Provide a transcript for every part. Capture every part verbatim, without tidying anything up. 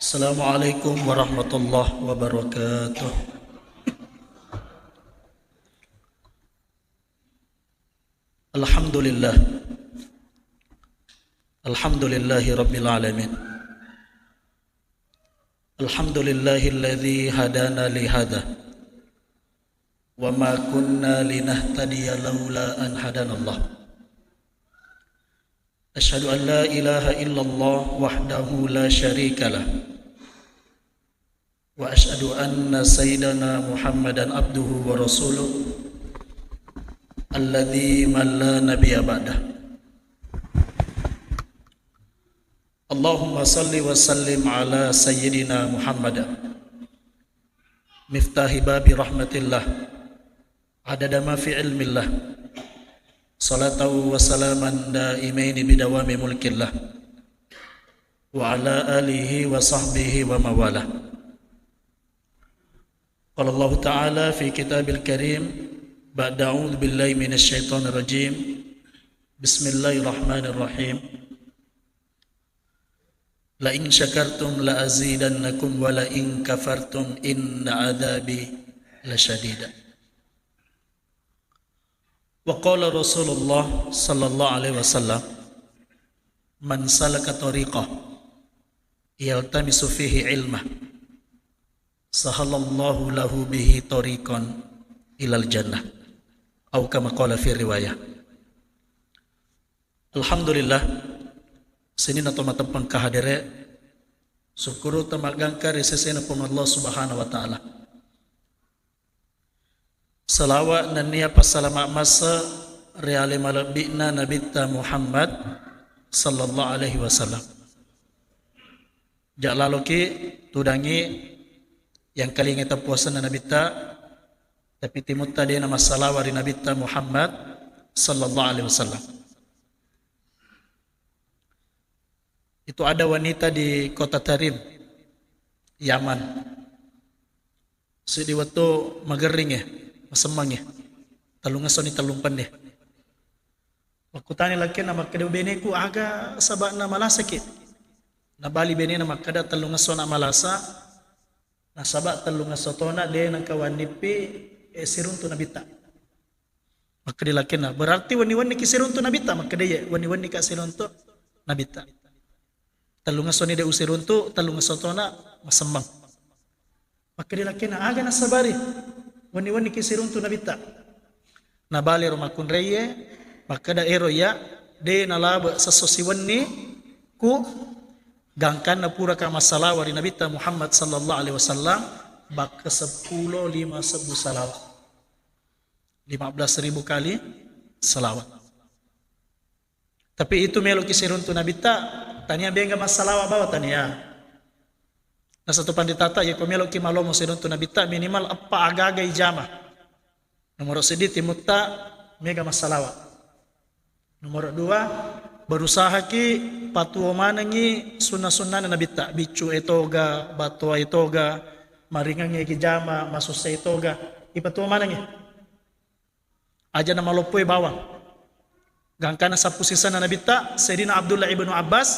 Assalamualaikum warahmatullahi wabarakatuh. Alhamdulillah. Alhamdulillahi rabbil alamin. Alhamdulillahilladzi hadana li hadza wa ma kunna linahtadiya laula an hadanallah. Asyhadu an la ilaha illallah wahdahu la syarikalah. Wa asyhadu anna sayyidana Muhammadan abduhu wa rasuluh alladzi man la nabiyya ba'dah. Allahumma salli wa sallim ala sayyidina Muhammad miftahi babi rahmatillah adada ma fi ilmillah, salatan wa salaman daimaini bidawami mulkillah, wa ala alihi wa sahbihi wa mawala. Qala Allahu ta'ala fi kitabil karim, ba'da a'udzu billahi minasy syaithanir rajim. Bismillahirrahmanirrahim. La in syakartum la azidannakum wa la in kafartum inna adzabi lasyadid. Wa qala Rasulullah sallallahu alaihi wasallam, "Man salaka tariqah yaltamisu fihi ilma, sahalallahu lahu bihi tariqan ilal jannah." Au kama qala fi riwayah. Alhamdulillah, sininna to mateppang kahadere, sukkuru tamaggangka ri sesena Puang Allah Subhanahu wa Ta'ala. Salawa nennia passalama masa ri ale malebbi'na Nabitta Muhammad sallallahu alaihi wasallam. Ja laloki tudangi yang kalinga tapuasanna Nabitta, tapi timutta dena massalawa ri Nabitta Muhammad sallallahu alaihi wasallam. Itu ada wanita di kota Tarim, Yaman. Seddi wettu magerringnge, masemmangnge. Tellungesoni tellumpenni. Makkutani lakkenna makkeda, "Beneku aga saba'na malasaki?" Nabali benena makkeda, "Tellungesona malasa, nasaba tellungeso tona de nengka wannippi, eh, siruntu Nabitta." Makkeda lakkenna, "Berarti wenni-wenniki siruntu Nabitta?" Makkeda, "Iye, wenni-wennika siruntu Nabitta. Tellungesoni de usiruntu, tellungeso tona masemmeng." Makkeda lakkenna, "Aga nassabari wenni-wenniki siruntu Nabitta?" Nabalero makkunraie, makkeda, "Ero iya, de nalabe sesso siwenni ku gangkanna puraka massalawa ri Nabitta Muhammad sallallahu alaihi wasallam, bakka seppulo lima sebbu salawa." Lima belas ribu kali salawat. Tapi itu meloki siruntu Nabitta, tania bengga massalawa bawa tania. Nasatu panditata, yako meloki malomo siruntu Nabitta, minimal eppa aga-aga ijama. Nomoro seddi timutta mega massalawa. Nomoro dua, berusahaki patuo manengi sunna-sunnana Nabitta, biccu etoga, battoa etoga, maringengnge ki jama, masussa etoga, ipatuo manengi. Aja na maloppoi bawang. Gangkana sappu sisana Nabitta, Sayyidina Abdullah ibnu Abbas,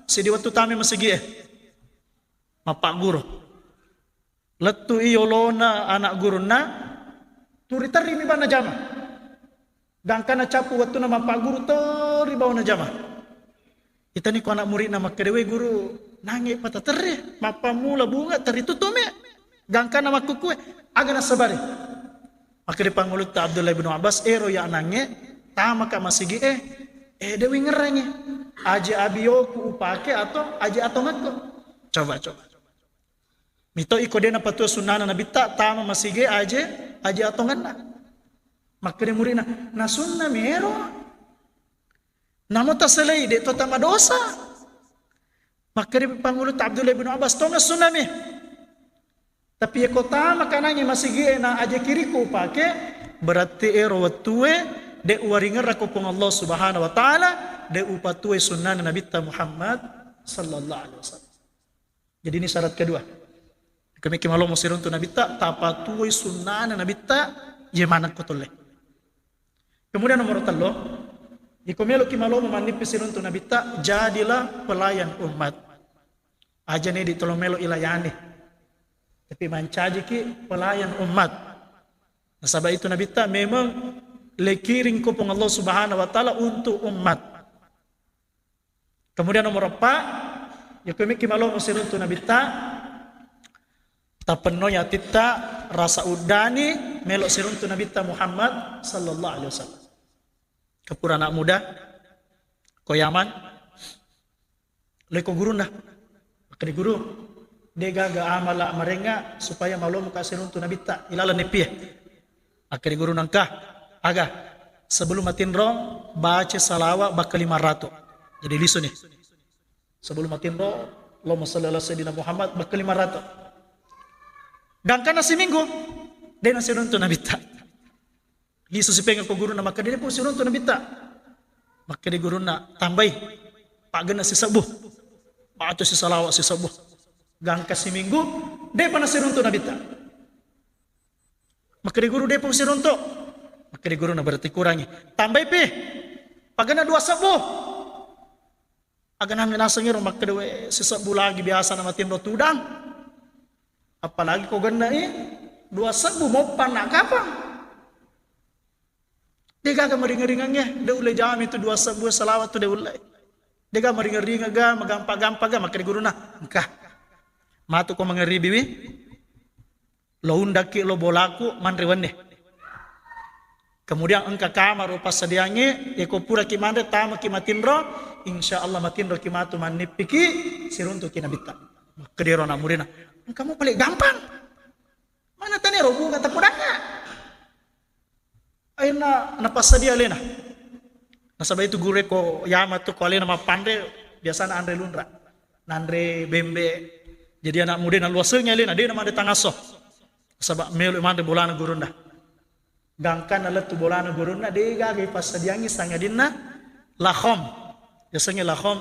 seddi wettu tame masigie. Mappagguru. Lettu i yolona anak gurunna, turi terri mi bana jama. Gangkana cappu wettuna mappagguru, tori bawana jama. Itani ko anak muridna makkeda, "We guru, nange pataterre, mappammula bunga terri tutumi." Gangkana makkukue, aga nassabari? Makkeda pangulutta Abdullah ibnu Abbas, "Ero ya nange, tamaka masigi e, eh, de wingerangi. Aje abiyoku upake atau aje atongakko?" Coba, coba. Mito iko de napatuo sunnana Nabitta, tama masigi e aje, aje atonganna. Makkeda muridna, "Na sunna mi ero." Namo taselei, de to tamadosa. Makkeda pangulutta Abdullah ibnu Abbas, "Tongeng sunnami. Tapi yako tama kanangi masigi e na aje kiriku upake, berarti ero wettue de uwaringerrako Puang Allah Subhanahu wa Ta'ala, de upatuoi sunnana Nabitta Muhammad sallallahu alaihi wasallam." Jadi ini syarat kedua. Kami ki malomo siruntu Nabitta, tapatuoi sunnana Nabitta, ye maneng ko tolle. Kemudian nomor tello, iko melo ki malomo manippi siruntu Nabitta, jadilah pelayan umat. Aja' ni di tolo melo ilayani. Tapi mancajiki pelayan umat. Nasaba' itu Nabitta memang lekiring ko Puang Allah Subhanahu wa Ta'ala untuk umat. Kemudian nomor empat, ya ko meki malomo siruntu Nabitta, tapennoi atitta rasa uddani melo siruntu Nabitta Muhammad sallallahu alaihi wasallam. Kepura anak muda, ko Yaman, leko gurunna. Makkeda guru, de' gaga amala marengnga supaya malomo ka siruntu Nabitta ilaleng neppie. Makkeda guru nangka, aga, sebelum matinro, baca salawat bakka lima ratus. Jadi lisu ni. Sebelum matinro, Allahumma salli ala Sayyidina Muhammad bakka lima ratus. Gangkanna siminggu, de' nasiruntu Nabitta. Lisu sipengeng ko gurunna, makkeda de' pa siruntu Nabitta. Makkeda gurunna, tambai. Paggenna sisebbu. Baca sisalawat sisebbu. Gangka siminggu, de' pa nasiruntu Nabitta. Makkeda guru de' pa siruntu. Makkeda gurunna berarti kurangi. Tambai pi. Paggenna dua sebbu. Aga nanre naseng iro makkeda, we, sisebbu lagi biasa na matinro tudang. Apalagi ko gennai dua sebbu moppa na kapang. De' gaga maringa-ringangnge, de' ulle jami tu dua sebbu salawat tu de' ulle. De' gaga maringa-ringa ga, magampa-gampa ga, makkeda gurunna, engka. Matu ko mangeribiwi, lo undakki lo bolaku manre wenne. Kemudian engka kamar upassadiangngi, eko puraki manre, tamaki matinro, insya Allah matinroki matu mannippiki, siruntuki Nabitta. Makkedero anak mudena, engka mo pale gampang. Mana tania ro bunga tapodanna. Akhirna napassadia alena. Nasaba itu guru ko Yaman tu ko alena mappanre, biasana anre lunra. Nanre bembe. Jadi anak mudena luasengi alena, de' namanre tangasso. Nasaba melo manre bolana gurunna. Gangkanna lettu bolana gurunna, de' gaga ipassadiangngi sangadinna lahom. Biasangngi lahom,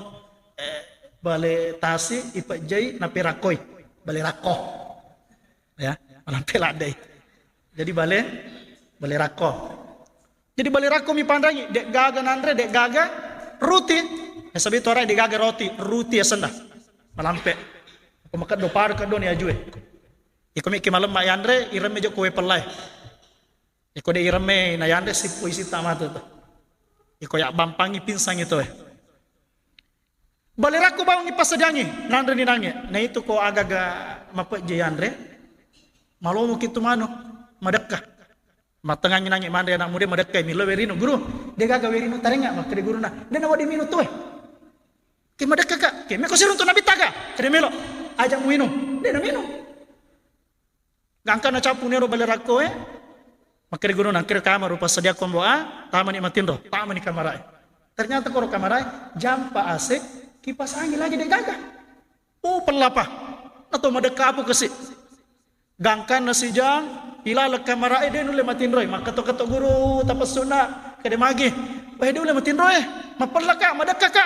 eh, bale tasi ipejjai naperakoi. Bale rakko. Ya, malampe laddai. Jadi bale, bale rakko. Jadi bale rakko mi panrangi, de' gaga nanre, de' gaga roti. Nasaba itu arai de' gaga roti, roti asenna. Malampe. Ko makeddo paru keddo ni ajue. Iko meki malemma yanre, iremme jo kowe pellai. Iko de' iremme na yanre sippo isi tamatu tu. Iko ya bampangi pinsang itu eh. Bale rakko bawang ipassadiangngi, nanre ni nange. Na itu ko agaga mapejje yanre, malomo kitu manu, madekka. Mattengangi nange manre anak muda madekka, milo werino, guru, de' gaga werino tarenga, makkede guruna. De' nawa de' mino tu eh. Ke madekka ka, ke meko siruntu Nabitta ka, kede melo. Aja' muinung, de' naminung. Gangka nacappu nero bale rakko e, makkeda guruna, engkero kamar upassadiakko mbo a, tamani matinro, tamani kamara e. Ternyata koro kamara e, jampa A C, kipas angin lagi de' gaga. Oh, pellapa. Nato madekka apu kasi. Gangkanna sijang, ilaleng kamara e, de' nulle matinroi. Makketo-keto guru tapessunna, kede magi. Wah, de' ulle matinro e, mapellaka, madekkaka.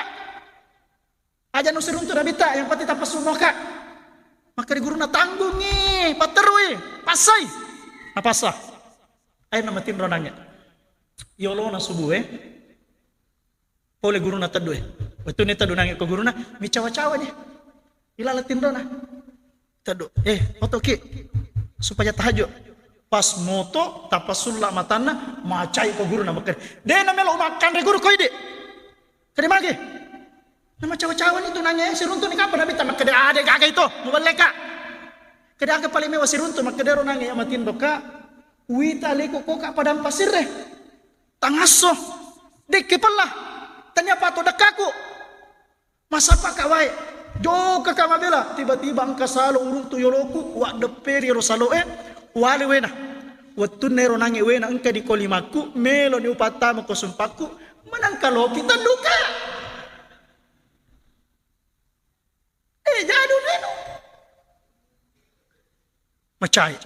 Aja' nusiruntu Nabitta, yang penting tapassu moka. Makkeda guruna, tanggungi, patterui, passai. Napassa. Akhirna matinro nange. Yolona subuh e. Pole guruna teddu e. Wettuni teddu nange ko guruna, micawa-cawa je. Ilaleng tinrona. Teddu, eh, otoki supaya tahajud. Pas moto, tapasulla matanna, macai ko guruna makkeda. De' namelo makkanre guru ko idi. Kede magi. Namacawa-cawa ni tu nange, siruntu ni kapang Nabitta makkeda, ah, de' gaga itu, muballeka. Kede aga paling mewa siruntu, makkedero nange ya matinro ka, wita leko ko ka padang pasir e. Tangasso. Dekke pella. Tania pato dekkaku. Masapaka wae. Jokaka mabela. Tiba-tiba engka salo uruntu yoloku. Waddepperi ero salo e. Wale wena. Wettunna ero nange wena engka di kolimakku. Melo ni upattama ko sumpakku. Menangka loki tedduka. Eh, jadu melo. Macai.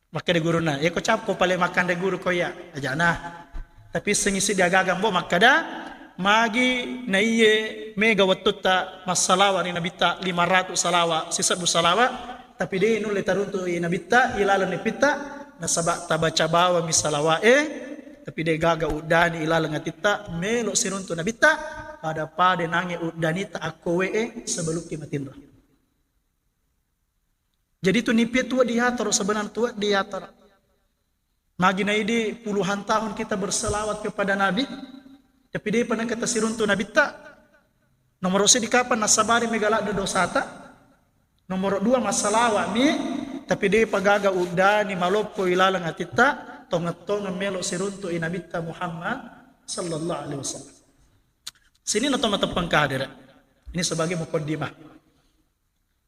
Makkeda guruna, "Eko cappo pale makkanre guru ko iya." Ajana. Tapi sengi siddi agaga mbo makkeda, magi naiye mega wettutta massalawa ri Nabitta lima ratu salawa, sisebbu salawa, tapi de nulle taruntu i Nabitta ilaleng nepitta, nasaba tabaca bawami salawa e, tapi de gaga uddani ilaleng atitta melo siruntu Nabitta, pada-pada nange uddanita akko we e sebelumki matinro. Jadi tu nipi tu diatur sebenarnya tu diatur. Magi naidi puluhan tahun kita berselawat kepada Nabi, tapi dia pernah kata siruntu Nabi tak. Nomor sidi kapan nasabari megala dosata. Nomor dua masalawat mi, tapi dia pagaga udani maloppo ilaleng atitta, tongeng-tongeng melo siruntu i Nabitta Muhammad sallallahu alaihi wasallam. Sini nato matepeng kadir. Ini sebagai mukaddimah.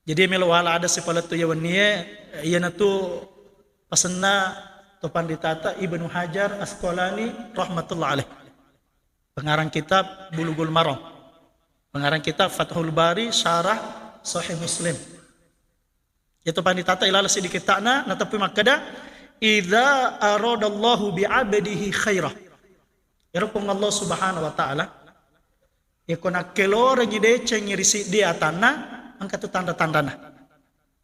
Jadi melo wala ada sipalettu iya wennie, iyanatu pasenna to panditata Ibnu Hajar Asqalani rahmatullah alaih. Pengarang kitab Bulughul Maram. Pengarang kitab Fathul Bari Syarah Sahih Muslim. Itu panditata ilala sedikit takna natepui makkeda, "Idza aradallahu bi abdihi khairah." Ero Puang Allah Subhanahu wa Ta'ala, iko nakkelorengi decengi ri siddi atanna, engka tu tanra-tanrana.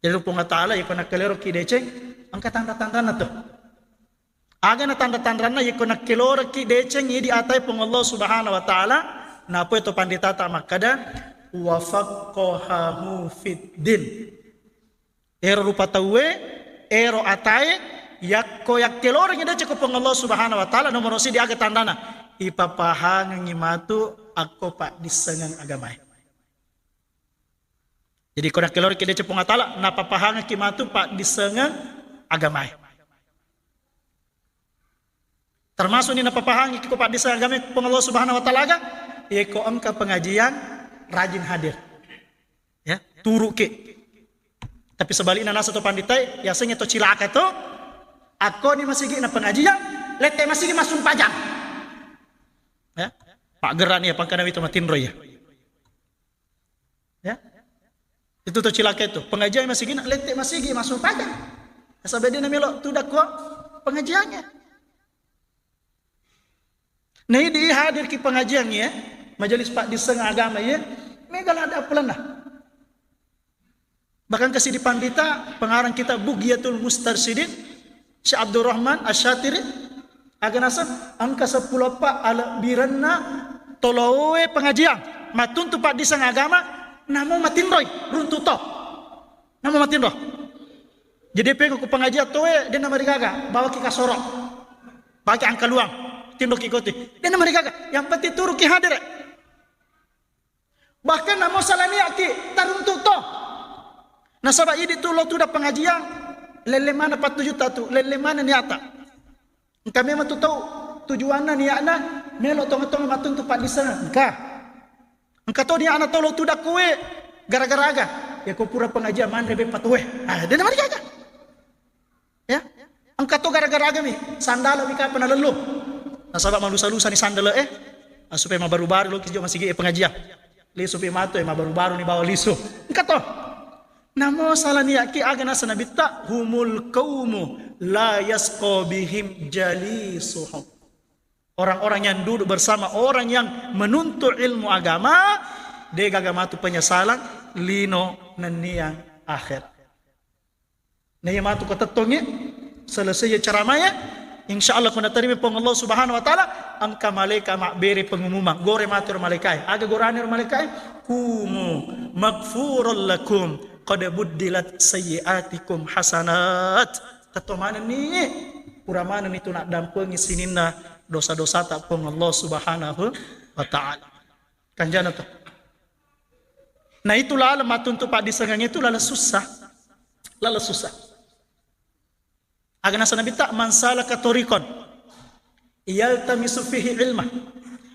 Jadi Puang Allah Ta'ala, iko nakkelorengi deceng, engka tanra-tanrana tu. Aga na tanra-tanranna, iko nakkelorengi deceng idi atai Puang Allah Subhanahu wa Ta'ala, napoi to panditata makkeda, "Wa faqqahahu fid din." Ero rupa tauwe, ero atae, yakko yakkelorengi deceng ko Puang Allah Subhanahu wa Ta'ala, nomor sidi aga tanrana, ipapahangengi matu akko paddissengeng agamae. Jadi ko nakkelorengi deceng Puang Allah Ta'ala, napapahangengki matu paddissengeng agamae. Termasuk ni napapahangi ko paddisseng agama Puang Allah Subhanahu wa Ta'ala aga, yeko engka pengajian, rajin hadir. Ya, turuki. Tapi sebaliknya nasa to panditai, yasengnge to cilaka to, akko ni masigi na pengajian, lette masigi massumpajang. Ya, Pak Gerani ya, pangkana itu matinro ya. Ya. Itu to cilaka itu. Pengajian masigi, lette masigi massumpajang. Asa beda na melo tu dakko pengajiannya. Nah, idi hadir ki pengajian ya, majelis paddisseng agama ya, mega lada apelanna. Bahkan kasi di pandita, pengarang kitab Bughyatul Mustarsyidin, Syekh Abdurrahman Asy-Syatiri, aga naseng, engka seppulo eppa alebbirenna toloe pengajian, mattuntu paddisseng agama, namo matinroi, runtu to. Namo matinro. Jadi peko ku pengajian toe, dena marigaga, bawaki kasoro. Bawaki angkaluang, tinroki koti. Dena marigaga, yang penting turuki hadir. Bahkan namo salaniaki taruntu to. Nasaba idi tu lo tuda pengajian, lelle mana pattuju ta tu, lelle mana niata. Engka memang tu tau tujuanna niatna melo tong-tong mattuntu paddisseng. Engka. Engka to niatna to lo tuda kue gara-gara aga. Ya ko pura pengajian manre beppa tue. Ah, dena marigaga. Ya. Engka to gara-gara agami, sandala mi kapang nalellu. Nasaba malusa-lusa ni sandala eh. Ah, supaya mabaru-baru lo ki jo masigi eh pengajian. Lisu pi matu eh mabaru-baru ni bawa lisu. Engka to. Namo salaniaki aga nasa nabitta, "Humul qaumu la yasqa bihim jalisuhum." Orang-orang yang duduk bersama orang yang menuntut ilmu agama, degaga matu penyesalan lino nenniang akhir. Nah, iya matu ko tettongngi, selesai ya ceramah ya. Insya Allah ko natarima Puang Allah Subhanahu wa Ta'ala, engka malaika mabbere pengumuman. Gore matu ro malaikae. Aga gorane ro malaikae? "Kumu magfuran lakum qad buddilat sayyi'atikum hasanat." Tetto manenni, pura manenni tu naddampengi sininna dosa-dosata Puang Allah Subhanahu wa Ta'ala. Kanjana to. Nah, itu laleng mattuntu paddissengeng itu laleng susah. Laleng susah. Aga nasa nabitta, "Man salaka thariqan yaltamisu fihi ilma."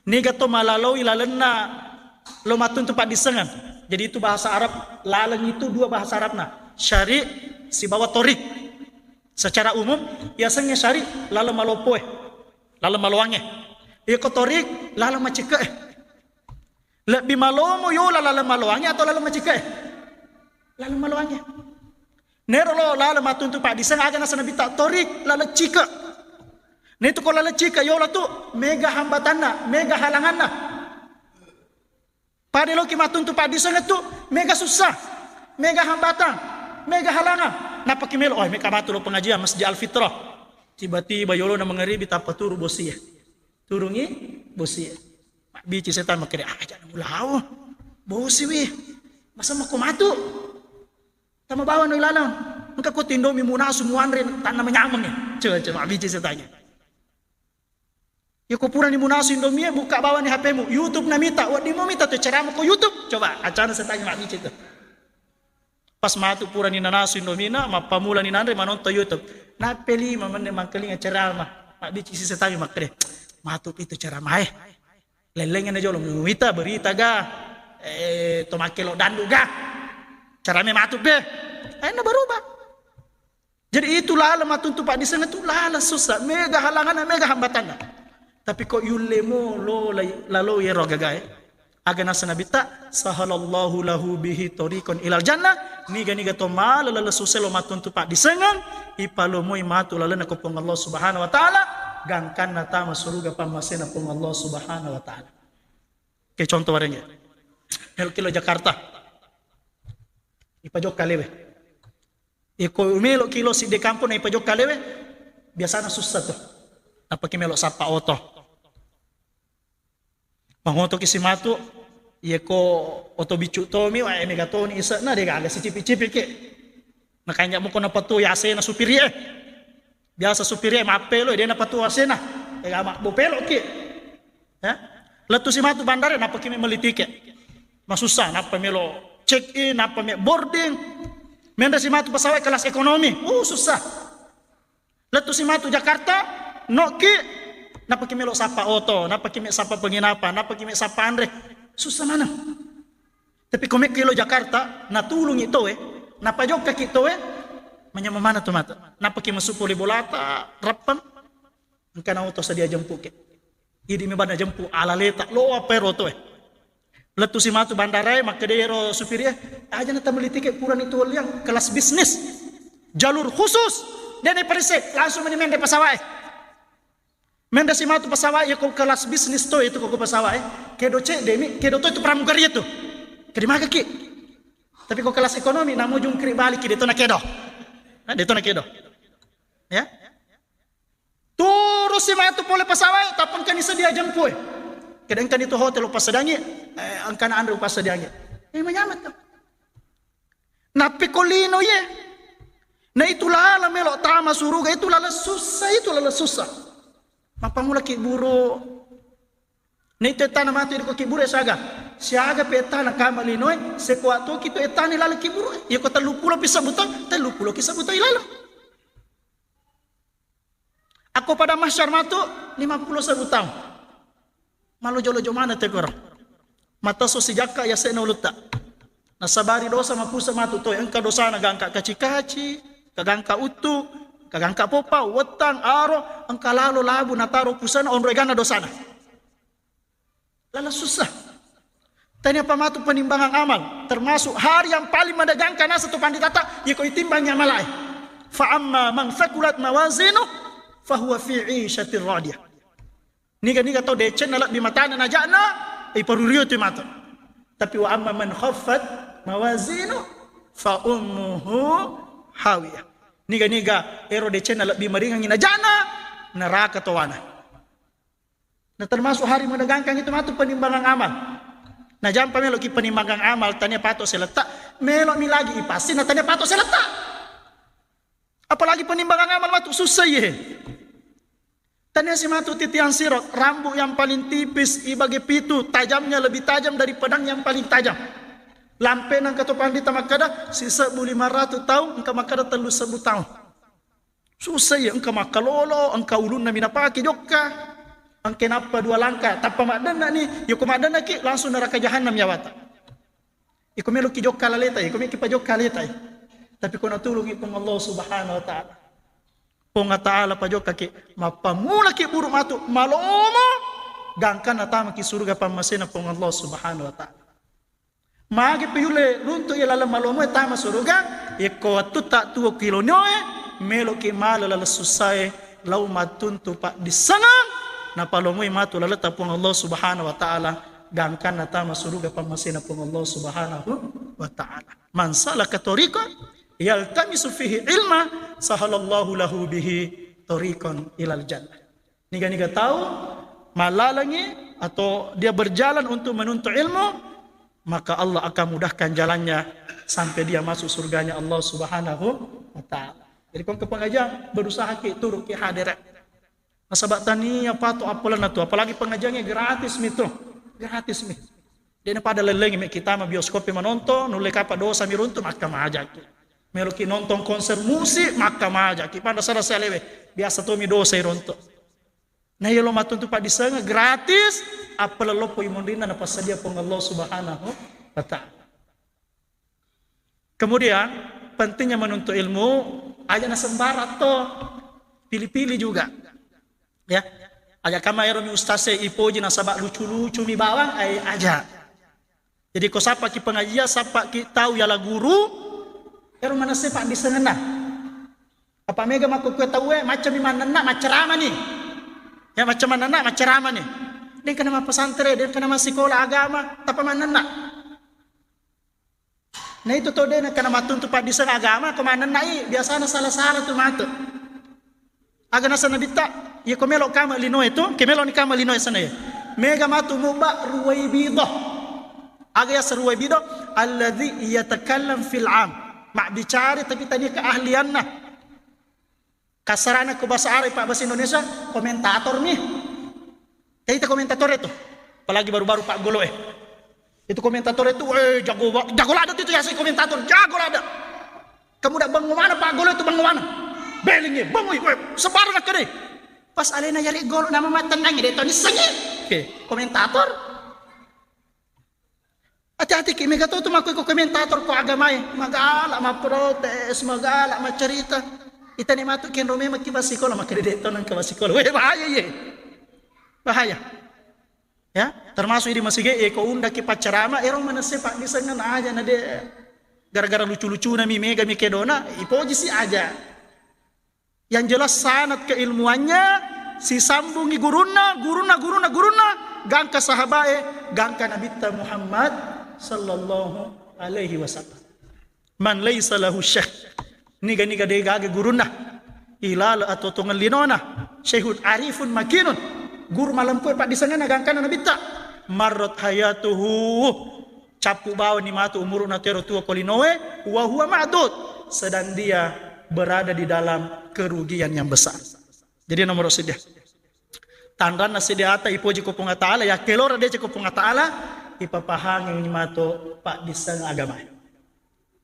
Niga to malaloi lalenna lo mattuntu paddissengeng. Jadi itu bahasa Arab, laleng itu dua bahasa Arabna. Syari' sibawa thariq. Secara umum, yasengnge syari' laleng maloppoe. Laleng maloangnge. Iyako thariq laleng macikke'e. Lebbi malomo yola laleng maloangnge atau laleng macikke'e? Laleng maloangnge. Nero lo laleng mattuntu paddisseng aga nasa nabitta thariq laleng cike. Netu ko laleng cike yola tu mega hambatanna, mega halanganna. Pada loki mattuntu paddisseng tu mega susah, mega hambatang, mega halangan. Napaki melo, oh, mega matu lo pengajian Masjid Al Fitrah. Tiba-tiba yolona mengeribi tappa turu bosie. Turungi bosie. Mabbici setan makkeda, "Ah, aja mulao. Bosi wi. Masa mako matu?" Tama bawang no ilaleng. Engka ko tu Indomie munasu muanre tanna manyameng e. Coba, coba, mabbici setangnge. Iya ko purani munasu Indomie, buka bawani H P-mu, YouTube na mita, wedding mo mita tu ceramah ko YouTube. Coba, acana setangnge mabbici tu. Pas matu purani nanasu Indomie na, mappamulani nanre manonton YouTube. Nappe lima menne mangkalinga ceramah, mabbici si setangnge makkeda, matu pi tu ceramah e. Lellengngi na jolo, muita berita ga, eh, to makkelo dandu ga. Carame matu pe. Akhirnya berubah. Jadi itu lala matuntu paddisengeng tu lala susah, mega halanganna, mega hambatanna. Tapi ko yulle mo lo lai-, lalo yero gagae. Aga nasa Nabitta, sahalallahu lahu bihi tariqan ilal jannah, niga-niga to mala lala susah lo matuntu paddisengeng, ipalomoi matu lalena ko Puang Allah Subhanahu wa Ta'ala, gangkanna tama suruga pammasena Puang Allah Subhanahu wa Ta'ala. Ke contoh warenge. Melo kilo Jakarta. Ipajokka lewe. Iko melo kilo sidde kampung na ipajokka lewe, biasana susah tu. Napaki melo sappa oto. Mangoto ki simatu, iya ko oto biccu tomi, wa, eh, mega toni ise'na, de gaga sicipi-cipi ki. Makanya muko napatu yasena supiri e. Biasa supiri e mappelo, de napatu asena. Ega mabbo pelo ki. Ya. Lettu simatu bandara, napaki me melli tiket. Masussa, nappa melo check in, nappa me boarding. Menre simatu pesawat kelas ekonomi. Uh, susah. Lettu simatu Jakarta, noki, napaki melo sappa oto, napaki me sappa penginapan, napaki me sappa anre. Susah mana? Tapi ko mekki lo Jakarta, natulungi towe, napajokkaki towe, manyameng mana tu mata. Napaki masuk pole bolata, reppeng, engkana oto sadia jempuke. Idi mi bana jempu ala leta, lo apa ero towe. Lettu simatu bandarae, makkeda ero supiri e, aja na tameli tiket purani tu liang kelas bisnis. Jalur khusus, dene parise, langsung meni menre pesawat e. Menre simatu pesawat, iya ko kelas bisnis to itu ko pesawat e. Kedo cedde mi, kedo to itu pramugari itu. Kedi maga ki. Tapi ko kelas ekonomi, namo jungkiri balik ki, de to na kedo. Nah, de to na kedo. Ya. Turus simatu pole pesawat e, tappa engkani sedia jempu e. Keda engkani tu hotel upassadiangi, eh, engkana anre upassadiangi. Eh, manyameng tu. Nappi ko lino ye. Na itu lala melo tama suruga, itu lala susah, itu lala susah. Mappamula ki buru. Na itu etana matu iko ki buru siaga. Siaga pe etana kama lino e, sekuat tu ki tu etana lala ki buru. Iya ko tellu pulo pi sebbu taung, tellu pulo ki sebbu taung lala. Akko pada mahsyar matu lima pulo sebbu taung. Malojo-lojo mana te koro. Mata so sijakka yase'na ulutta. Nasabari dosa mapusa matu toe. Engka dosana gangka kaci-kaci, kagangka uttu, kagangka poppa, wettang, aro, engka lalo labu nataro pusana onro eganna dosana. Lala susah. Tania pamatu penimbangan amal, termasuk hari yang paling menegangkan asa tu panditata, iko itimbangi amalae. Fa amma man thaqulat mawazinu, fahuwa fi isyatir radiyah. Niga-niga tau decenna lebbi matana najana, iparurio tu matu. Tapi wa amma man khaffat mawazinu, fa ummuhu hawiyah. Niga-niga ero decenna lebbi maringangi najana, neraka towana. Na termasuk hari menegangkan itu matu penimbangan amal. Najampa meloki penimbangan amal, tania pato seletta, melomi lagi ipasi, na tania pato seletta. Apalagi penimbangan amal matu susah ye. Tania si matu titiang sirot, rambut yang paling tipis ibagi pitu, tajamnya lebih tajam dari pedang yang paling tajam. Lampe nang kato pandita makkada, sisebbu lima ratus taung, engka makkada tellu sebbu taung. Susah ya, engka makkalolo, engka ulunna minapake jokka, engka nappa dua langkah, tappa maddenna ni, yoko maddenna ki, langsung neraka jahannam yawata. Iko meloki jokka laleta, iko meki pajokka leta. Tapi ko natulungi Puang Allah Subhanahu wa Ta'ala. Puang Ta'ala pajokka ki, mappamula ki buru matu, malomo, gangkanna tama ki surga pammasena Puang Allah Subhanahu wa Ta'ala. Magi piyulle runtu iya laleng malomo tama suruga, yekko wettu ta tuo kilonioe, meloki mala laleng sussae, lao mattuntu paddissengeng, napalomoi matu laletta Puang Allah Subhanahu wa Ta'ala, gangkanna tama suruga pammasena Puang Allah Subhanahu wa Ta'ala. Man salaka tariqan yaltamisu fihi ilma, sahalallahu lahu bihi tariqan ilal jannah. Niga-niga tau mallalengi atau dia berjalan untuk menuntut ilmu, maka Allah akan mudahkan jalannya sampai dia masuk surganya Allah Subhanahu wa Ta'ala. Jadi, ko engka pengajian, berusaha ki turu ki hadere. Nasaba tania pato appalenna tu, apalagi pengajiannya gratis mi tu, gratis mi. De'na pada lellengi me kita ma bioskop manontong, nulle kapa dosa mi runtu, makka majaki. Meloki nonton konser musik, makka majaki. Pada sala salewe, biasa to mi dosa ironto. Nah, iya lo matuntu paddisengeng gratis, appaleng loppo imonrinna napassadia Puang Allah Subhanahu wa Ta'ala. Kemudian, pentingnya menuntut ilmu, aja na sembarang to, pilih-pilih juga. Ya, aja kama ero mi ustaz e ipoji nasaba lucu-lucu mi bawang, ai aja. Jadi ko sappa ki pengajian, sappa ki tau yala guru, ero manesse paddisengenna. Apa mega makkukue tauwe, macca mi mannenna, maccarama ni. Ya, macca mannenna, maccarama ni. Deng kana mappesantre, deng kana massikola agama, tappa mannenna. Na itu to de' nakkana mattuntu paddiseng agama, ko manennai biasana sala-sala tu matu. Aga naseng Nabitta, iya ko melo kama linoe tu, ke melo ni kama linoe sana ya. Mega matu mubba Ruwaibidah. Aga yaseng Ruwaibidah, alladzi yatakallam fil am. Mabbicara tapi tania keahlianna. Kasarana ko bahasa Arab, Pak, bahasa Indonesia, komentator mi. Jadi itu komentator itu, apalagi baru-baru Pak Golo eh. Itu komentator itu, eh, jago ba-, jago ladde itu ya si komentator, jago ladde. Kamu udah bangun mana Pak Golo itu bangun mana? Belingi, bangun, weh, sebarang ke deh. Pas alena yari Golo nama matennang deh, Tony Sengi. Oke, komentator. Hati-hati ki, mega to tu makko iko komentator ko agamae, magala mapprotes, magala maccarita. Itani matu kenro memang ki basikola, makkeda de' to nengka basikola. Weh, bahaya ye. Bahaya. Ya, termasuk di masige e ko undaki paccarama, ero manesse paddisengan aja na de'. Gara-gara lucu-lucuna mi, mega mi kedona, ipoji si aja. Yang jelas sanad keilmuannya, sisambungi gurunna, gurunna, gurunna, gurunna, gangka sahabae, gangka Nabitta Muhammad sallallahu alaihi wasallam. Man laisa lahu syekh, niga-niga de' gaga gurunna, ilala atau tongellinona, syaikhun arifun makinun, guru malempue paddisenganna gangkana Nabitta, marrat hayatuhu, cappu bawani matu umuruna tero tuo ko linoe, wa huwa ma'dud, sedang dia berada di dalam kerugian yang besar. Jadi nomor sedih. Tanranna sediata ipoji ko Puang Ta'ala, ya kelora dece ko Puang Ta'ala, ipapahangi matu paddiseng agama.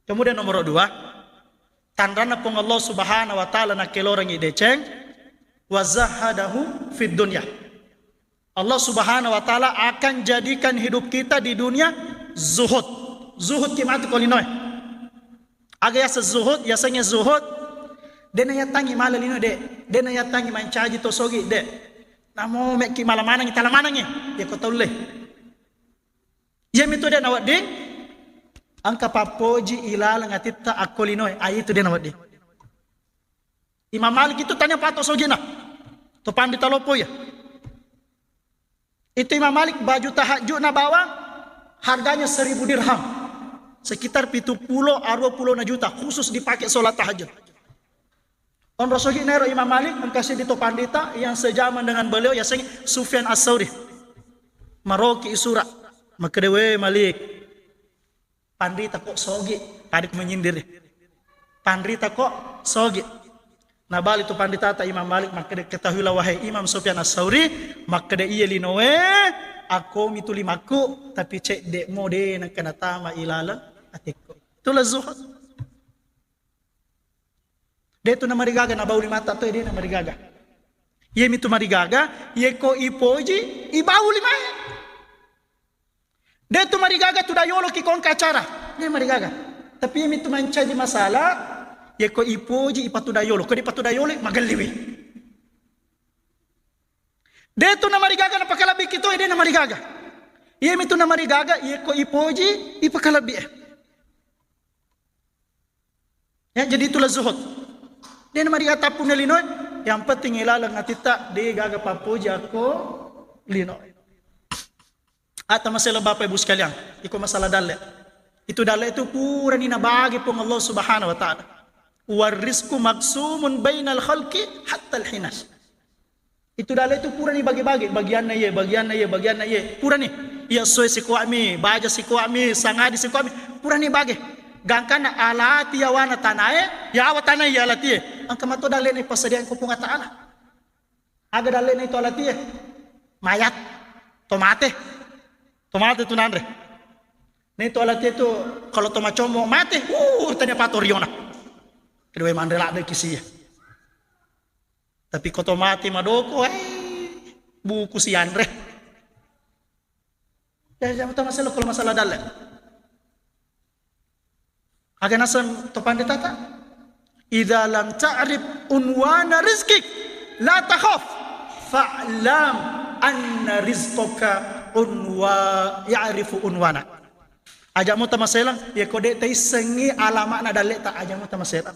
Kemudian nomor dua, tanranna Puang Allah Subhanahu wa Ta'ala nakelorangi deceng, wa zahadahu fid dunya. Allah Subhanahu wa Ta'ala akan jadikan hidup kita di dunia zuhud. Zuhud ki matu ko linoe. Aga yaseng zuhud, yasengnge zuhud, de' na yatangi mala lino de', de' na yatangi mancaji to sogi de'. Namo mekki mala manengi, tala manengi, ya ko taulle. Iya mitu de' nawedding, engka pappoji ilaleng atitta akko linoe, ai itu de' nawedding. Imam Malik itu tania pato sogina. To pandita loppo ya. Itu Imam Malik baju tahajudna bawang harganya seribu dirham. Sekitar pitu pulo, arua pulo na juta khusus dipakai sholat tahajud. Onro sogina ero Imam Malik, engka seddi to pandita yang sejaman dengan beliau, yaseng Sufyan As-Sauri. Maroki isura. Makkeda, "We Malik, panrita ko sogi, tadi ku menyindir. Panrita ko sogi." Nabali tu panditata Imam Malik makkeda, "Ketahuilah wahai Imam Sufyan As-Sauri, makkeda iya linoe, akko mi tu limakku, tapi cedde mo de nengka natama ilaleng atikku." Itulah zuhud. De tu namarigaga nabau limatta to, de namarigaga. Iya mitu marigaga, yeko ipoji, ibau limae. De tu marigaga tudayolo ki kongka acara. De marigaga. Tapi iya mitu mancaji masalah, yeko ipoji ipatudayolo. Ko dipatudayolo, magelliwi. De tu namarigaga napakalabbi ki to, de namarigaga. Iya mitu namarigaga, yeko ipoji, ipakalabbi e. Ya, jadi itulah zuhud. De namarigaga tappu na linoe, yang penting ilaleng atitta de gaga pappoji akko linoe. Atta masela Bapak Ibu sekalian, iko masalah dalle. Itu dalle itu purani nabagi Puang Allah Subhanahu wa Ta'ala. Warizqu maqsumun bainal khalqi hatta al-hinas. Itu dalle itu purani bage-bage, bagianna iye, bagianna iye, bagianna iye. Purani. Iya soe sikuami, baja sikuami, sangadi sikuami. Purani bage. Gangkanna alati yawana tanae, yawa tanae yalatie. Engka mato dalle'na ipassadiang ko Puang Ta'ala. Aga dalle'na itu alatie? Mayat. To mate. To mate tu nanre. Naitu alatie tu, kalau to macommo mate, uh, tania pato riona. Kedua manre ladde kisia. Tapi ko to mate madoko, eh, buku sianre. Ya, ya, masalah, kalau masalah dalle. Aga naseng to panritata? "Idza lam ta'rif unwana rizqik, la takhaf, fa'lam anna rizqaka unwa, ya'rifu unwanak." Aja' mo tamaselang, ya ko de' taissengngi alama'na dalle'ta, aja' mo tamaselang.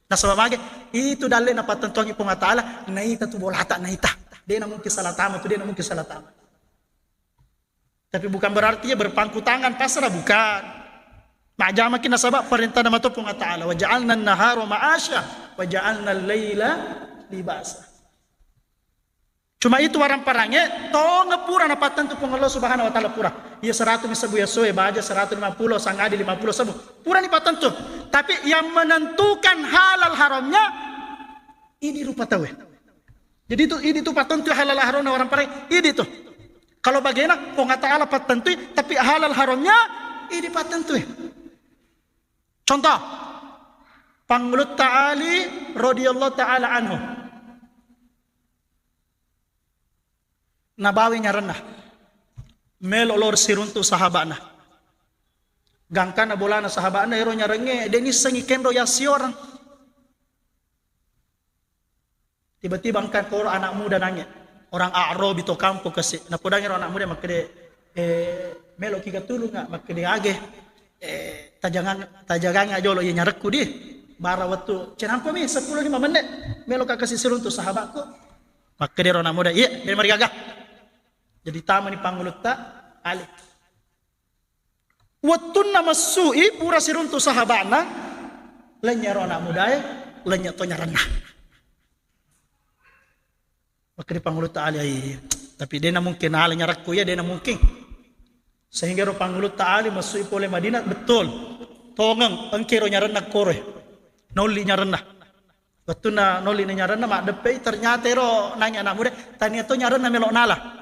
Nasaba' mage, itu dalle' napattentuangngi Puang Ta'ala, naita tu bolata, naita. De' namungkin salah tama tu, de' namungkin salah tama. Tapi bukan berarti ya berpangku tangan, pasrah, bukan. Majjamaki nasaba' parentana mato Puang Ta'ala, "Wa ja'alna an-nahara ma'asya, wa ja'alna al-laila libasa." Cuma itu waramparangnge, tongeng pura napattentu Puang Allah Subhanahu wa Ta'ala pura. Iya seratu mi sebbu yasoe, baja seratu lima puluh, sangadi lima puluh sebbu. Pura ni pattentu. Tapi yang menentukan halal haramnya, idi rupa tauwe. Jadi itu, idi tu pattentu halal haramna waramparangnge, idi tu. Kalau bagena, Puang Ta'ala pattentui, tapi halal haramnya, idi pattentui. Contoh, Pangulutta Ali radhiyallahu ta'ala anhu. Nabawi nyarenna. Melo lor siruntu sahaba'na. Gangkana bolana sahaba'na ero nyarengnge, de' nissengngi kenro yassioreng. Tiba-tiba engka koro anak muda nange, orang A'rabi to kampung kasi. Napodangi ero anak muda makkede, eh, meloki katulunga, makkede age, eh, tajangang, tajagangnga jolo iya nyarekku di. Bara wettu, cenampami seppulo lima menit, meloka kasi siruntu sahabatku. Makkede ero anak muda, "Iya, de' marigaga." Jadi tamani Pangulutta Ali. Wettunna messui pura siruntu sahaba'na, lennye ro anak mudae, lennye to nyarenna. Makkede Pangulutta Ali, "Ai, tapi de' namungkin ale nyarekku iya, de' namungkin." Sehingga ro Pangulutta Ali messui pole Madinah, betul. Tongeng, engke ro nyarenna koroe. Nolli nyarenna. Wettunna nolli nyarenna, maddeppei, ternyata ero nange anak muda, tania to nyarenna melo nala.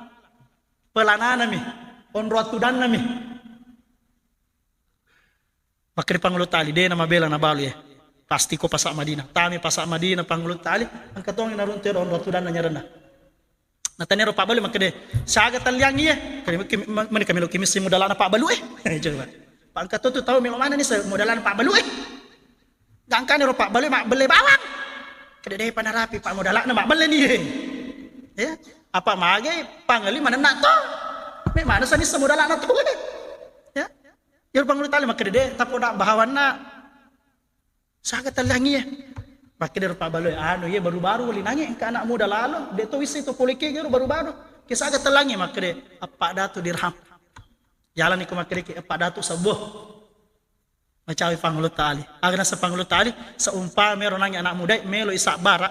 Pelananami, onro attudannami. Makkede Pangulutta Ali, de' namabela nabalu, eh. Pasti ko pasa' Madinah. Tami pasa' Madinah Pangulutta Ali, engka tongi naruntu ero onro attudanna nyarenna. Natania ro pabbalu makkede, "Siaga talliangngi, eh?" Kami, kami, mani kami lo kimisi modalana pabbalu, eh. Coba. Pangka to tu tau melo maneng ni se modalana pabbalu, eh. Gangkana ro pabbalu mabbelle bawang. Kede de' pa narapi pa modalana mabbelle ni. Ya. Apa mage pangelli manenna to. Me maneng sani se modalana to. Ya. Iyaro Pangulutta Ali makkede de' tapoda bahawanna. Saga tallangi ya. Makkede ro pabbalu, anu, iya baru-baru wali nange engka anak muda lalo, de' to wisseng to pole kega ro baru-baru. Ke saga tallangi makkede, "Eppa datu dirham." Jalani ko makkede ke eppa datu sebbu. Macawe Pangulutta Ali. Aga naseng Pangulutta Ali, seumpama ero nange anak muda melo isabbara,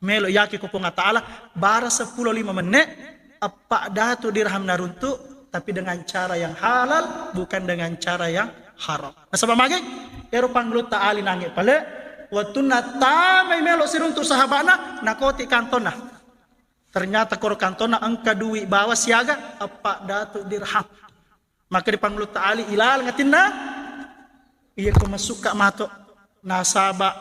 melo yaki ko Puang Ta'ala, bara seppulo lima menit, eppa datu dirham naruntu, tapi dengan cara yang halal, bukan dengan cara yang haram. Nasaba mage, ero Pangulutta Ali nange pale, wettunna tamai melo siruntu sahabana, nakoti kantonna. Ternyata koro kantonna engka dui bawa siaga, eppa datu dirham. Makkede Pangulutta Ali, "Ilaleng atinna, iya ko masukka mato, nasaba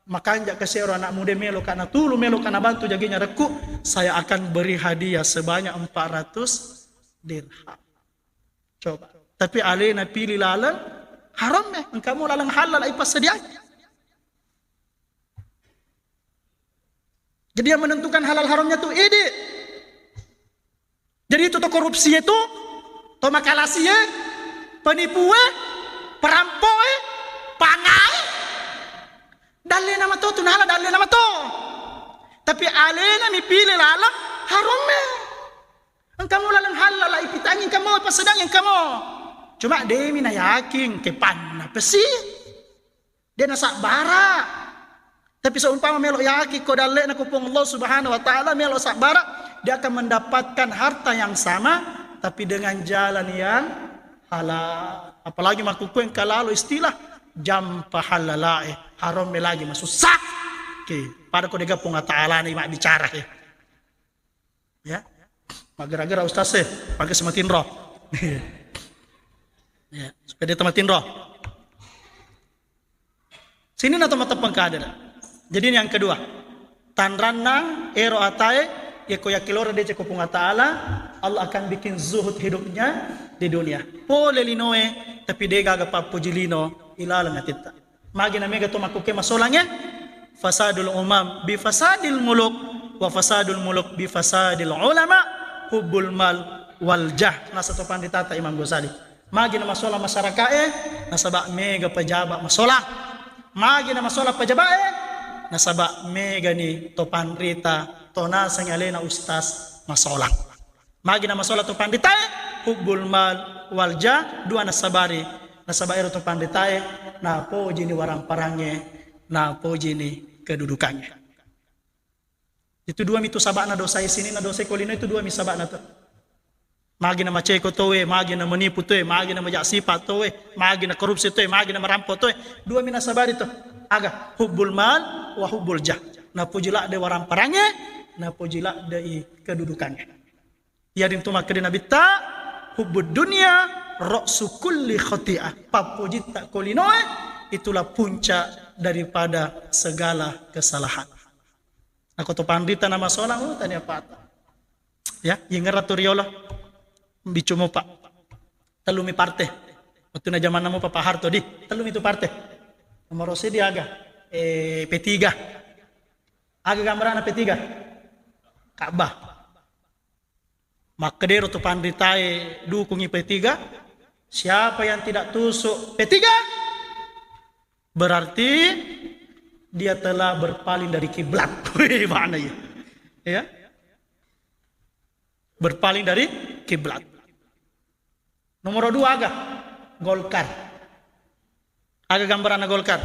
makanja kasi ero anak muda meloka natulu, meloka nabantu jagi nyarekku, saya akan beri hadiah sebanyak empat ratus dirham." Coba. Tapi alena pili laleng haram, eh, engka mo laleng halal ipassadiai. Jadi yang menentukan halal haramnya tu idi. Jadi itu to korupsi itu, to makalasi e, penipu e, perampo e, pangai. Dalle nama to, tunala dalle nama to. Tapi alena mipile laleng haram e. Engka mo laleng halal, ipitangi engka mo, pasedang engka mo. Cuma demi na yakin ke panna pesi. De nasabbara. Tapi seumpama melo yaki ko dalle'na ko Puang Allah Subhanahu wa Ta'ala, melo sabbara, dia akan mendapatkan harta yang sama, tapi dengan jalan yang halal. Apalagi makkukue engka lalo istilah, jampa hallalae, haromme lagi masussa. Oke, pada ko dega Puang Ta'ala ni mabbicara, eh. Ya. Maggera-gera ustaz, eh, pakai sematinro. Ya, supaya dia tamatinro. Sini na to mateppeng kadera. Jadi ini yang kedua. Tanranna ero atae, yeko yakkeloro deceko Puang Ta'ala, Allah akan bikin zuhud hidupnya di dunia. Pole linoe, tapi degaga pappuji lino ilaleng atitta. Magi na mega to makkuke masolangnge? Fasadul umam bi fasadil muluk, wa fasadul muluk bi fasadil ulama, hubbul mal wal jah. Nasa to panditata Imam Ghazali. Magi na masolang masyaraka'e? Nasaba mega pejabat masolang. Magi na masolang pejabat'e? Nasaba mega ni to panrita, to naseng alena ustaz masolang. Magi na masolang to panritae? Hubbul mal wal jah, dua nasabari. Nasaba ero to panritae, napojini waramparangnge, napojini kedudukangnge. Itu dua mitu sabana dosa, sini na dosa ko lino itu dua mi sabana to. Magi na maceko towe, magi na menipu towe, magi na maja sipa towe, magi na korupsi towe, magi na marampo towe. Dua mi nasabari to. Aga? Hubbul mal wa hubbul jah. Napoji ladde waramparangnge, napoji ladde i kedudukangnge. Iyarintu makkeda Nabitta, hubbud dunya ra'su kulli khati'ah. Pappojitta ko linoe, itulah puncak daripada segala kesalahan. Nako to panrita na masolang, oh, tania pata. Ya, ingeratu riolo. Bicu mopa. Tellumi parte. Waktu na zaman namo Papa Harto di, tellumi tu parte. Nomor sedi aga? Eh, P tiga. Aga gambarana P tiga? Ka'bah. Makkedero tu panritae dukungi P tiga, siapa yang tidak tusuk P tiga, berarti dia telah berpaling dari kiblat. Wih, mana ya? Ya. Berpaling dari kiblat. Nomor dua aga? Golkar. Aga gambaranna Golkar?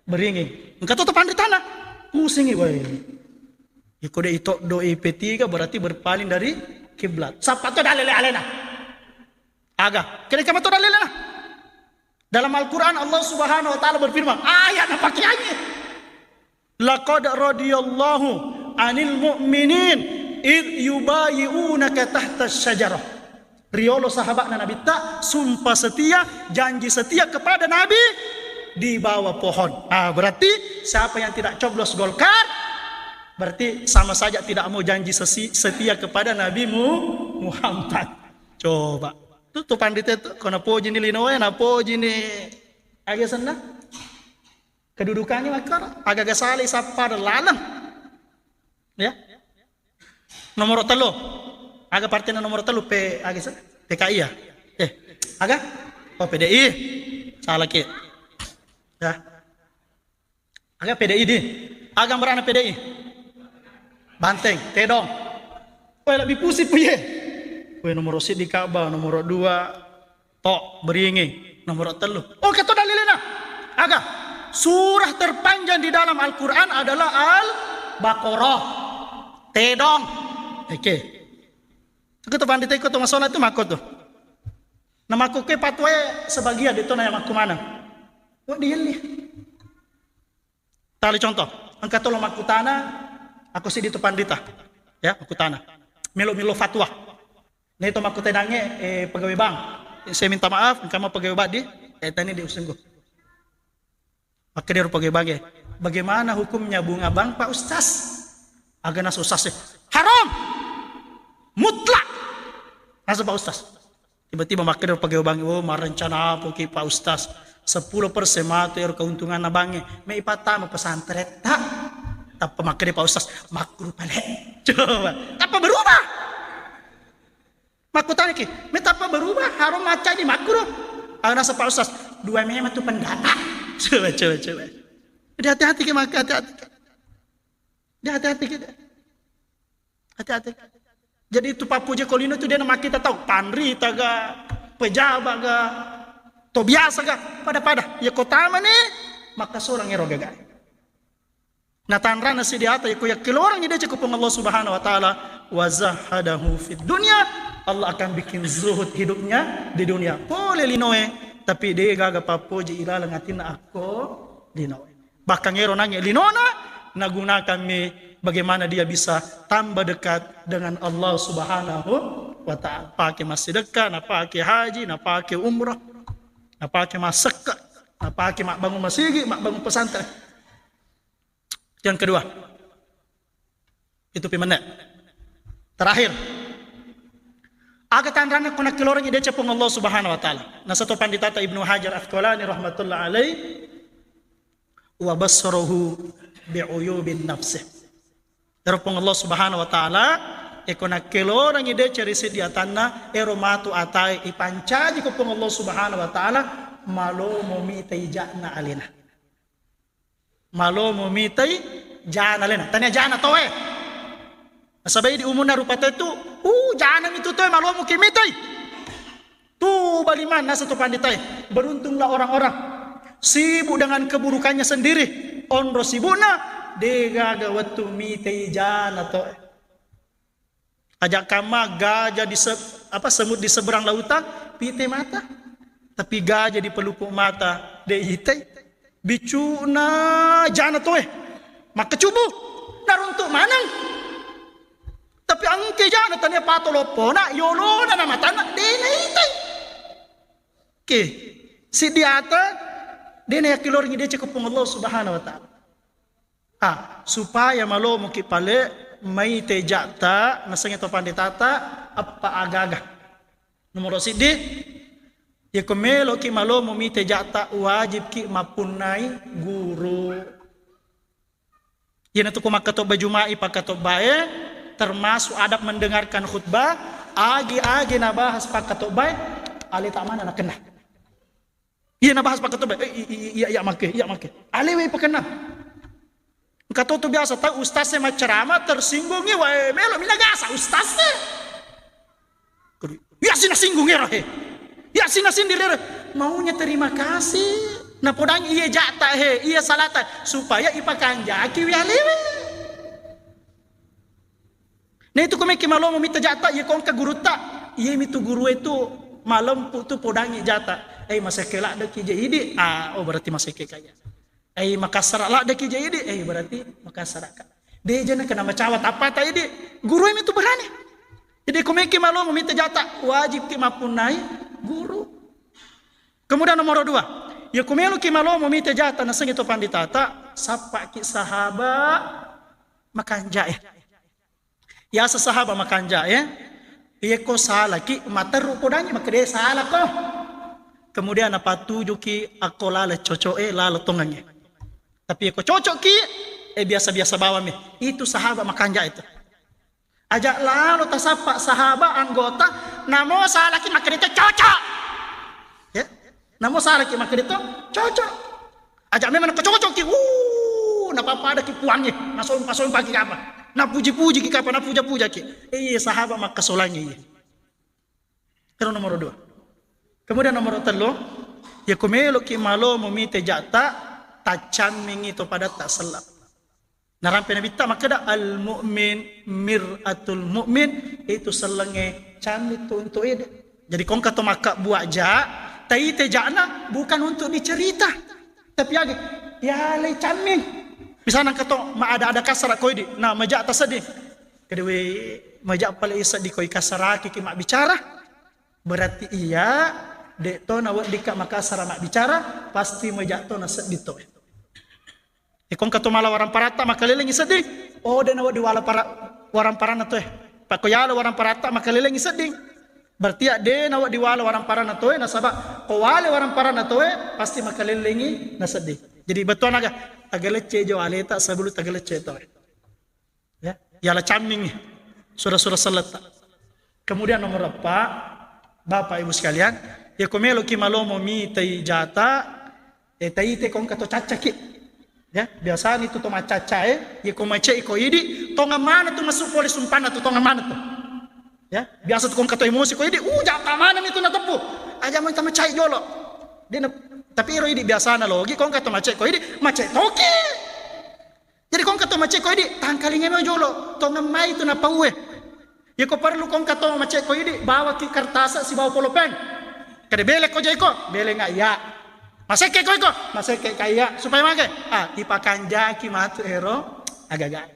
Beringing. Engka to panritana. Pusingi, woi. Iko de ito do I P tiga berarti berpaling dari kiblat. Sapa to dalele alena? Aga? Kira kama to dalele na? Dalam Al-Quran Allah Subhanahu wa Ta'ala berfirman, ayat na pakai aja. Laqad radiyallahu anil mu'minin id yubayi'unaka tahta syajarah. Riolo sahabatna Nabitta sumpah setia, janji setia kepada Nabi di bawah pohon. Ah, berarti siapa yang tidak coblos Golkar, berarti sama saja tidak mau janji sesi- setia kepada Nabi Mu- Muhammad. Coba. Tu, tu pandita tu, ko napoji ni linoe, napoji ni aga senna. Kedudukannya makkoro, aga-aga salai sappada laleng. Ya. Nomor tellu. Aga partai nomor tellu P, aga se-, P K I ya? Eh, aga? Oh, P D I. Salah ki. Ya. Aga P D I di. Aga merana P D I. Banteng, tedong. Weh, lebih pusing pi ye. Weh, nomor sidi Ka'bah, nomor dua to, beringing, nomor tellu. Oh, keto dalilena. Aga? Surah terpanjang di dalam Al-Quran adalah Al-Baqarah. Tedong. Oke. Keto pandita iko to masolang itu makko tu. Na makko ke patwae sebagian itu na yang makko mana? Wah, dielli. Tali contoh, engka tolo makkutana, aku sidi tu pandita, ya, makkutana. Melo-melo fatwa. Neto makkutanangnge, eh, pegawai bank. Saya minta maaf, engka mau pegawai bank di, eh, tani di usunggu. Makkedero pegawai bank, eh, bagaimana hukumnya bunga bank, Pak Ustaz? Agana susah sih. Haram! Mutlak! Langsung Pak Ustaz. Tiba-tiba makkeda pegawai bank, "Oh, marencana apa ki, Pak Ustaz? Seppulo persen matu ero keuntunganna bank e. Me ipattama pesantren ta." Tappa makkeda Pak Ustaz, "Makruh pale." Coba, tappa berubah. Makkutana ki, "Me tappa berubah, harus macca di makruh." Ah, rasa Pak Ustaz, "Dua memang tu pendapat." Coba, coba, coba. Jadi hati-hati ki, maka hati-hati ki. Jadi hati-hati ki. Hati-hati. Jadi itu pappuji ko lino itu dia namakkita tau, panrita ga, pejabat ga, to biasa ga, pada-pada. Ya kota mana, maka seorang ero gaga. Natanrana si diata, ya ko ya keluarangi dia cekupung Allah Subhanahu wa Ta'ala, wa zahadahu fid dunya, Allah akan bikin zuhud hidupnya di dunia. Pole linoe, Tapi de gaga pappoji ilaleng atinna akko lino. Bahkan ero nange linona, nagunakan mi bagaimana dia bisa tambah dekat dengan Allah Subhanahu wa Ta'ala. Pake massidekka, napake haji, napake umrah, napake massekka, napake mabbangun masigi, mabbangun pesantren. Yang kedua, itu pi menne. Terakhir, aga tanranna ko nakkelorengngi deceng Puang Allah Subhanahu wa Ta'ala. Naseng to panditata Ibnu Hajar Asqalani rahmatullah alaih, "Wa basarahu bi uyubin nafsih." Ero Puang Allah Subhanahu wa Ta'ala, eko nakkelorengngi deceng ri seddi atanna, ero matu atae ipancaji ko Puang Allah Subhanahu wa Ta'ala, malomo mitai ja'na alena. Malomo mitai ja'na alena. Tania ja'na toe. Nasaba idi umunna rupa tau tu, uh, ja'na mi tu toe, malomo ki mitai. Tu baliman naseng tu panditae. Beruntunglah orang-orang sibuk dengan keburukannya sendiri. Onro sibukna, de gaga wettu mitai ja'na toe. Aja kamma gajah di se-, apa, semut di seberang lautan, pite mata. Tapi gajah di pelupuk mata, de itai. Bicuna ja'na toe. Makkecubu. Naruntuk maneng. Tapi engke ja'na tania pato loppona, yolona na matana, de naitai. Oke. Siddi ata, de nayakkilorngi deceng ko Puang Allah Subhanahu wa Ta'ala. Ah, supaya malomoki pale, maite ja'ta, nasengnge to panditata, eppa agaga. Nomoro siddi, yako meloki malomo mite ja'ta, wajibki mappunnai guru. Iyanatu ko makkatobba Juma'i pakkatobbae, termasuk adab mendengarkan khutbah, agi-agi nabahas pakkatobbae, aleta mana nakenna. Iya nabahas pakkatobba, eh, i-, i-, iya, iya, make, iya, make. Alewe pakenna. Engka to tu biasa tau ustaz e maccarama tersinggungi, wae, melo mina gasa ustaz e. Kudu, iya sina singgung ero he. Iya sina sindir ero. Maunya terima kasih. Napodangi iya ja'ta he, iya salata. Supaya ipakanjaki wi alewe. Na itu ko meki malomo mita ja'ta, iya ko engka gurutta, iya mitu guru itu malempu tu podangi ja'ta. Eh, masekke ladde ki je idi, ah, oh, berarti masekke kaya. Eh, makassara ladde ki je idi, eh, berarti makassara ka. De jana kena macawa tapata idi, guru mitu berani. Jadi ko meki malomo mita ja'ta, wajib ki mappunnai guru. Kemudian nomor dua, ya ko melo ki malomo mita ja'ta nasengi to panditata, sappa ki sahaba makanja'e. Yaseng sahaba makanja'e, yeko salaki, materru podangi, makkeda salako. Kemudian napattujuki akko laleng coco'e, laleng tongengnge. Tapi yeko cocokki, eh, biasa-biasa bawammi. Itu sahaba makanja'e tu. Aja lalo tasappa sahaba anggota, namo salaki makkeda cocok. Ya? Namo salaki makkeda cocok. Aja memang nako cocokki, wuh, napapadaki puangnge, nasompa-sompaki kapa, napuji-pujiki kapa, napuja-pujaki. Iya, sahaba makkasolangi, iya. Ero nomor dua. Kemudian nomor tellu, ya ko meloki malomo mite ja'ta, taccammingi to padatta selleng. Narampe Nabitta makkeda, "Al-mu'min mir'atul mu'min," itu sellengnge camming tu untuk ede. Jadi ko engka to makkabbuaq ja, taite ja'na bukan untuk dicerita. Tapi aga, yalai camming. Misalna engka to ma-, ada-ada kasara ko idi, na maja tasedding. Kedewe maja pale isedding ko ikasarakiki mabbicara. Berarti iya, de to naweddikka makasara mabbicara, pasti maja to nasedding to. Iko engka to mala waramparatta makalelengngi sedding. Oh, de nawedding wala para-, waramparanna toe. Pakko yala waramparatta makalelengngi sedding. Berarti ya de nawedding wala waramparanna toe, nasaba ko wale waramparanna toe, pasti makalelengngi nasedding. Jadi bettuanna aga, tagelecce jo aleta sebelum tagelecce toe. Ya, yala cammingngi sura-sura selletta. Kemudian nomor empat, Bapak Ibu sekalian, ya ko meloki malomo mitai jata, eh, taite ko engka to caccaki. Ya, biasani tu to macaccae, ya ko macai ko idi, tongang mana tu masuk pole sumpanna tu, tongang mana tu. Ya, biasa tu ko engka to emosi ko idi, uh, jata mana ni tu nateppu. Aja mau macai jolo. Dia na-, tapi ero idi biasana logi, ko engka to macai ko idi, macai toki. Jadi ko engka to macekko idi, tangkalinga mo jolo, tongeng mai tu napauwe. Yako perlu ko engka to macekko idi, bawaki kertasa sibawa polopen. Kada bele ko jeko, bele nggak iya. Masekke ko iko, masekke ka iya. Supaya mage, ah, ipakanjaki matu ero agaga.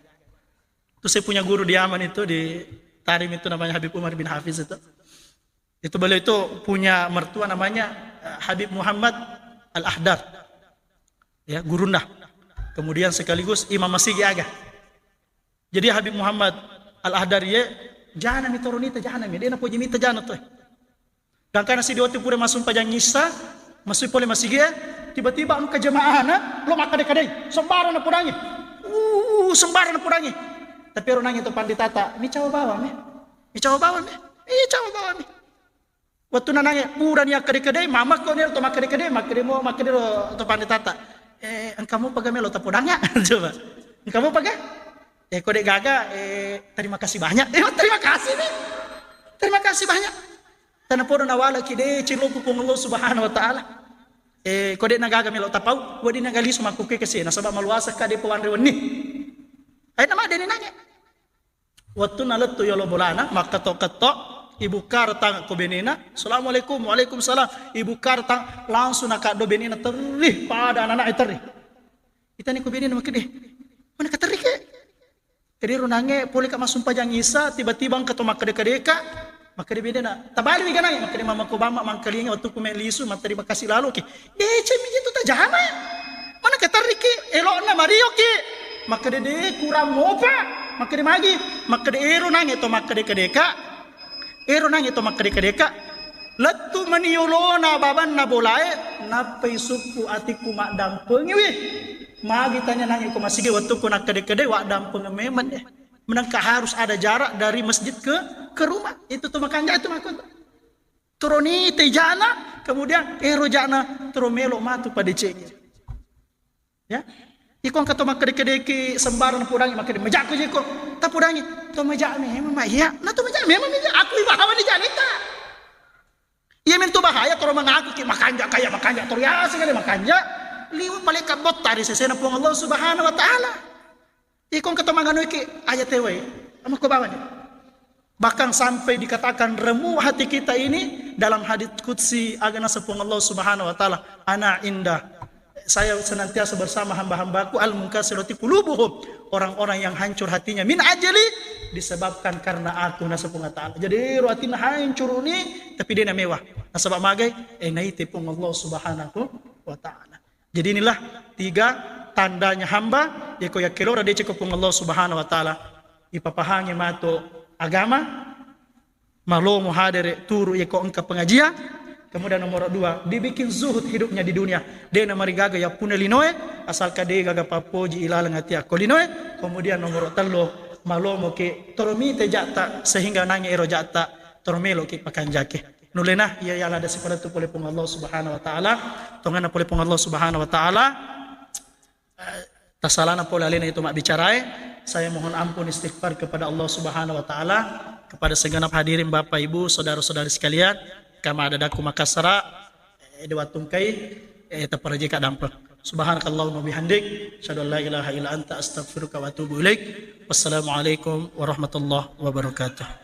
Itu saya punya guru di Yaman itu, di Tarim itu, namanya Habib Umar bin Hafiz itu. Itu beliau itu punya mertua namanya, eh, Habib Muhammad Al-Ahdar. Ya, gurunda. Kemudian sekaligus imam masigi aga. Jadi Habib Muhammad Al-Ahdar ye, jana mi toronita, jana mi. Dia napoji mita jana tuh. Gangkana si Dewa pura masumpajang Isa, masui pole masigi, tiba-tiba engka jemaahna lo makkade-kadei, sembarang napodangi. Uh, sembarang napodangi. Tapi ero nangi to panditata, mi cawa bawang mi. Mi cawa bawang mi. Mi cawa bawang mi. Wettu nanange purani akkade-kadei, mamakko ni to makkade-kadei, makkade mo, makkade ro to panditata. Eh, engka mopa ga melo tapodanga? Coba. Engka mopa ga? Eh, ko de gaga, eh, terima kasih banyak. Eh, terima kasih mi. Terima kasih banyak. Tanapodo nawalaki deceng lo ku Puang Allah Subhanahu wa Ta'ala. Eh, ko de nagaga melo tapau, wedding naga lisu makkuke kese, nasaba maluasa ka de pawanre wenni. Ai namadeni nange. Wettunna lettu yolo bolana, makketo-keto, ibukkara tang ko benena, "Assalamualaikum." "Waalaikumsalam." Ibukkara tang, langsung nakaddo benena terri, pada anak-anak terri. Itani ko benena makkede, "Mana katerri ke?" Jadi runange pole ka masumpajang Isa, tiba-tiba engka to makkede-kedeka, makkede bedena. Tabali mi ganai, makkede mama ko bama mangkalinga wettu ku me lisu, matterima kasih lalo ki. Deceng mi tu tajama. Mana katerri ki, elokna mario ki. Makkede de kurang mopa, makkede magi, makkede ero nange to makkede-kedeka. Ero nange to makkede-kedeka. Lettu mani yolona babanna bolae, nappai sukku atikku maddampengi wi. Magi tanya nange ko masigi wettukku nakkede-kede, waddampeng memang deh. Menengka harus ada jarak dari masjid ke, ke rumah. Itu tuh makanya itu makanya. Turoni tejana, kemudian ero jana turo melo matu pada cek. Ya. Iko engka to makkede-kedeki sembarang napodangi, makkede, "Majakku jeko." Tapodangi, "To majak memang ma iya." Nah, to majak memang iya. Aku ibahawa ni janita. Iya men to bahaya toro mengaku ki makanja kaya makanja, toro yase kali makanja. Liwa malaikat botta di sesena Puang Allah Subhanahu wa Ta'ala. Iko engka to manganoiki aja tewai. Ama ko bawa ni. Bahkan sampai dikatakan remuk hati kita ini dalam hadits qudsi, aga naseng Puang Allah Subhanahu wa Ta'ala, "Ana inda, saya senantiasa bersama hamba-hambaku al-munkasirati qulubuhum, orang-orang yang hancur hatinya min ajali, disebabkan karena aku," naseng Puang Allah Ta'ala. Jadi ero atinna hancur ni, tapi de namewa. Nasaba magai, eh, naite Puang Allah Subhanahu wa Ta'ala. Jadi inilah tiga tandanya hamba, yeko yakkelora deceng ko Puang Allah Subhanahu wa Ta'ala, ipapahangi matu agama, malomo hadere turu yeko engka pengajian, kemudian nomor dua, dibikin zuhud hidupnya di dunia, de namarigaga yapuna linoe, asalka de gaga pappoji ilaleng atia ko linoe, kemudian nomor tellu, malomo ke toro mite jatta sehingga nangi ero jatta toro melo ki pakanjake. Nulena iya yala ada sifat itu pole Puang Allah Subhanahu wa Ta'ala, tongana pole Puang Allah Subhanahu wa Ta'ala. Eh, tasalana pole alena itu mabbicarae. Saya mohon ampun istighfar kepada Allah Subhanahu wa Ta'ala, kepada segenap hadirin Bapak Ibu, saudara-saudari sekalian, kama ada daku Makassara, eh, de wattungkai, eh, taparajeka dampa. Subhanakallahumma bihamdik, asyhadu an la ilaha illa anta, astaghfiruka wa atubu ilaik. Wassalamualaikum warahmatullahi wabarakatuh.